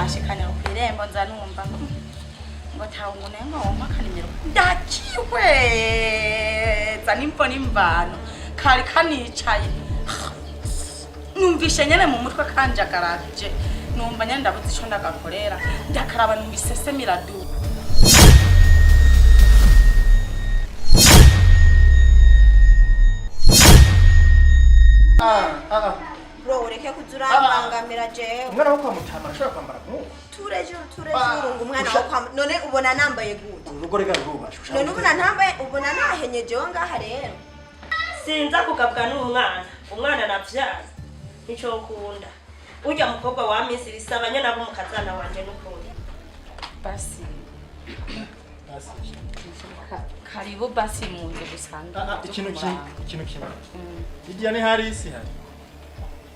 Kanshikanya kw'irembo, nza numva ngo ngo tawe ngo nayo ngo wompa akanimero, ndakihweza nimvo n'imvano kari kanicaye, numvishe nyene mu mutwe kanjagaraje, numva nyene ndabuze ico ndagakorera, ndakaraba numva iseseme iraduka. Bro, ureke kuza urambangamira jewe. Umwana wo kwa mutama arashobora kwambara nk'uko? Turejuru, turejuru, ngo umwana wo kwa none ubona nambaye gute? Urugo rega rurubashe. None ubona ntambaye, ubona nahenye jewe ngaha rero? Sinza kugabwa n'umwana, umwana navyaye nico nkunda. Urya mukobwa wa minsi bisaba nyene abo mukazana wanje n'ukuri. Basi karibu basi muze gusanga. Ikintu kimwe, ikintu kimwe. Hirya ni hari isi hari.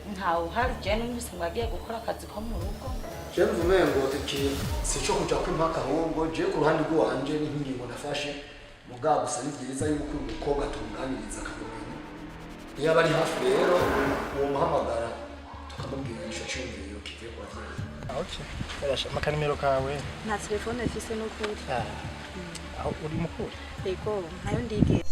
Ntawe uhari, je numvise ngo agiye gukora akazi ko mu rugo. Je numva umengo iki si ico kuja kw'impaka, ahubwo je ku ruhande rw'iwanje ni nk'ingingo nafashe. Mugabo gusa ni vyiza yuko uyu mukobwa tumuganiriza akamumenya. Iyo aba ari hafi rero uwo muhamagara tukamubwira ico ciyumviro kivuye ku bavyeyi. Ah, okay. Yarasha amakanimero kawe. Nta telefone mfise n'ukuri. Ah, aho uri mukuru? Yego, ntayo ndigera.